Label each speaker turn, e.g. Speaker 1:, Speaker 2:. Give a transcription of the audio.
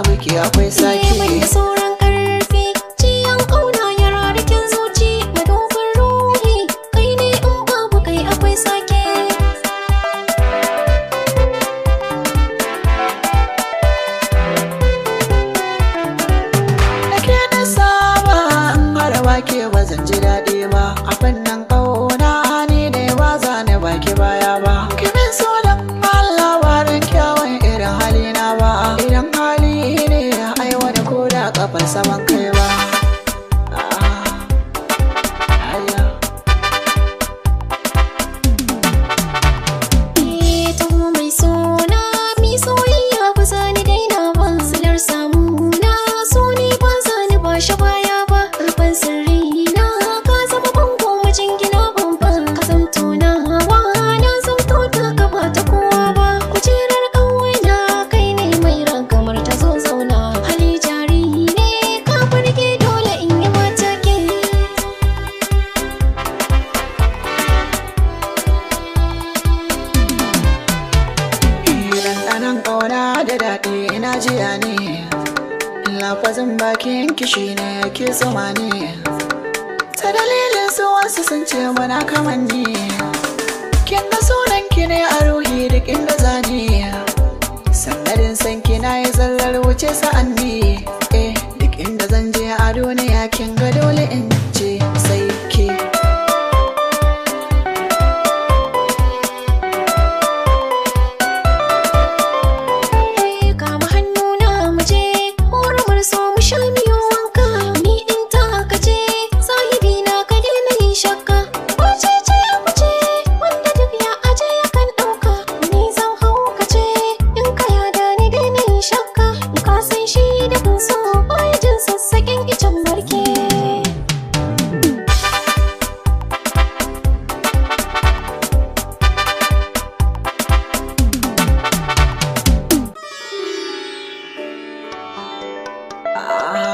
Speaker 1: babu ke akwai sake.
Speaker 2: Ban da sauran karfi, ciyan ƙauna ya rarikin zuci, madubin ruhi, kai ne in babu kai akwai sake.
Speaker 1: Da ke na saba in har ba ke ba zan ji daɗi ba. A fannin ƙauna ni ne ba za ni baki baya ba. Kimin so dan Allah ba dan kyawun irin halina ba. Idan hali ne ai wani ko da kafar saman kai ba. Ah, ayya.
Speaker 2: Eh, taho mai suna, mi soyayya ba za ni daina ba. Silar samu na so ne ba za ni ba shi baya ba. Rufin sirri na ka zama bango majingina babban. Ka zamto na hawa na zamto ta gaba ta kowa ba. Kujerar ƙauna kai ne mai ragamar ta zo zauna. Hali jari ne ka burge dole in yi matake.
Speaker 1: Ɗanɗanon ƙauna da daɗi ina jiya ne. Lafazin bakin kishi ne ke tsuma ne. Ta dalilin su wasu sun ce muna kamanni. Kin ga sunan ki ne a ruhi duk inda zani. Sanadin san ki na yi zallar wuce sa'anni. Eh, duk inda zan je a duniya kin ga dole in ce sai ke.
Speaker 2: Kama hannuna mu je ƙoramar so mu sha miyo wanka. Ni ɗin taka ce sahibi na ka daina yin shakka. Wace ce kuce wanda duk ya aje yakan ɗauka. Ni zan haukace in ka yada ni daina yin shakka. Ka san shi da kun so baya jin sassaƙin icen marke.
Speaker 1: Ah.